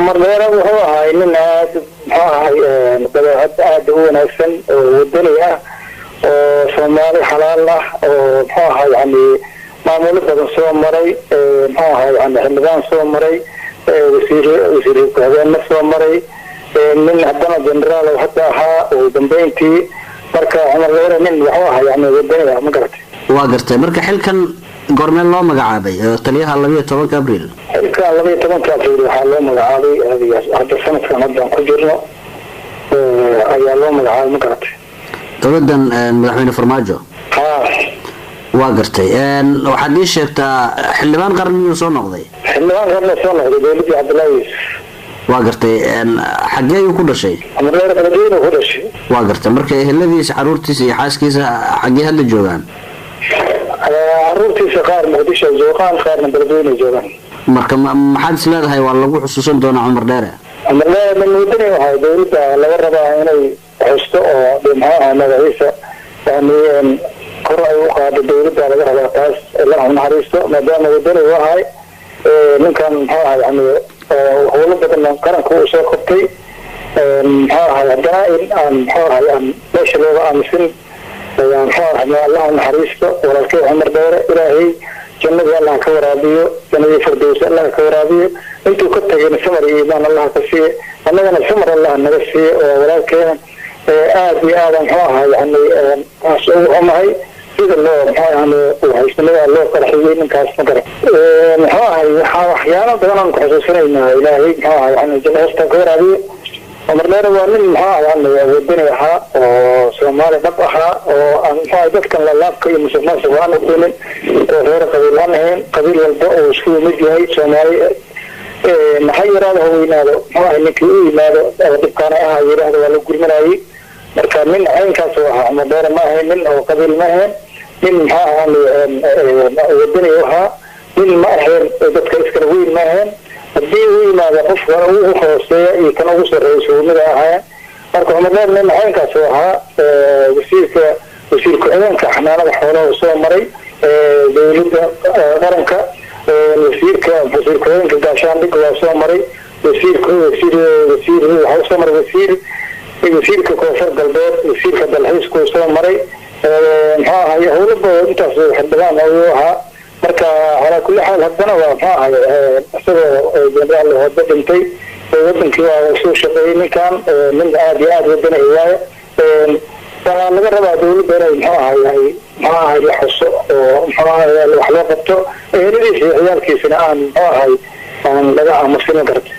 Cumar Dheere wuxuu ahay nin aad muxuu ahay dabeecad aada u wanaagsan oo wadani ah oo Soomaali xalaal ah oo muxuu ahay yani maamulo badan soo maray, muxuu ahay yani xildhibaan soo maray, wasiir ku-xigeenno soo maray, nin haddana generaal hadda ahaa ugu dambeyntii. Marka Cumar Dheere nin wuxuu ahay yani wadani ah, ma garatay? Waa gartay. Marka xilkan goormee loo magacaabay taliyaha 12-ka Abriil? Xilkan 12-ka Abriil waxaa loo magacaabay hadda sanadkan haddaan ku jirno ayaa loo magacaabay, ma garatay? Dowladan madaxweyne Farmaajo? Ha. Waa gartay. Waxaad ii sheegtaa, xildhibaan qaran miyuu soo noqday? Xildhibaan qarna soo noqday dowladii Cabdullaahi Yuusuf. Waa gartay. Xaggee ayuu ku dhashay? Cumar Dheere Beledweyne ku dhashay. Waa gartay. Marka eheladiisa, caruurtiisa iyo xaaskiisa xaggee hadda joogaan? Caruurtiisa qaar Muqdisho ay joogaan, qaarna Beledweyne ay joogaan. Marka maxaad is leedahay waa lagu xusuusan doonaa Cumar Dheere? Cumar Dheere nin wadani ahay, dowladda laga rabaa inay xusto oo de muxuu ahay magaciisa yani kor ay u qaado, dowladda laga rabaa taas. Allah unaxariisto, maadaama wadani u ahay ninkan muxuu ahay yani howlo badan qaranka uu soo qabtay, muxuu ahay haddana in aan muxuu ahay aan meesha looga aamusin muxuu ahay. Allah unaxariisto walaalkay Cumar Dheere, Ilaahay jannadii Allah ka waraabiyo, jannadii Fardows Allah ka waraabiyo. Intuu ka tagayna samar iyo iimaan Allah ka siiye, annagana samar Allah naga siiye oo walaalkeena aada iyo aada muxuu ahay yani taas ugu xumahay sida loo muxuu yani haysanada loo qarxiyey ninkaas, ma garan. Muxuu ahay waxaa waxyaalo badan aan ku xusuusinaynaa. Ilaahay muxuu ahay yani janno hoosta ka waraabiyo. Cumar Dheere waa nin muxuu ahay yani wadani ahaa oo Soomaali dhab ahaa oo aan muxuu ahay dadkan lalaabka iyo musuq maasuq aan aqoonin oo reer qabiil aan ahayn, qabiil walba oo isku mid yahay Soomaali, maxaa yiraahdo ha weynaado, muxuu ahay ninkii u yimaado dhibkaana aha yiraahdo waa la gurmanayay. Marka nin caynkaas oo ahaa Cumar Dheere, ma ahayn nin oo qabiil, ma ahayn nin muxuu ahaa wadani u ahaa, nin ma ahayn dadka iskala weyn ma ahayn. Haddii uu yimaado qofka ugu hooseeya iyo kan ugu sarreeya isugu ahaa. Marka Cumar Dheere nin caynkaas oo ahaa, wasiirka wasiir ku-xigeenka xanaanada xoolaha soo maray dowladda qaranka, wasiirka wasiir ku-xigeenka gaashaandhigga waa soo maray, wasiirka wasiir wasiir waxaa soo maray wasiir wasiirka Koonfur Galbeed, wasiirka dalxiiska uu soo maray, muxuu ahay howlo badan intaas xildhibaan ayuu ahaa. Marka calaa kulli xaal haddana waa muxuu ahay isagoo generaal hadda dhintay, wadankii waa soo shaqeeyey. Ninkan nin aada iyo aada wadani waaye. Waxaa laga rabaa dowladda inay muxuu ahay muxuu ahay la xuso oo muxuu ahay wax loo qabto, eheladiisa iyo ciyaalkiisana aan muxuu ahay aan laga aamusin karta.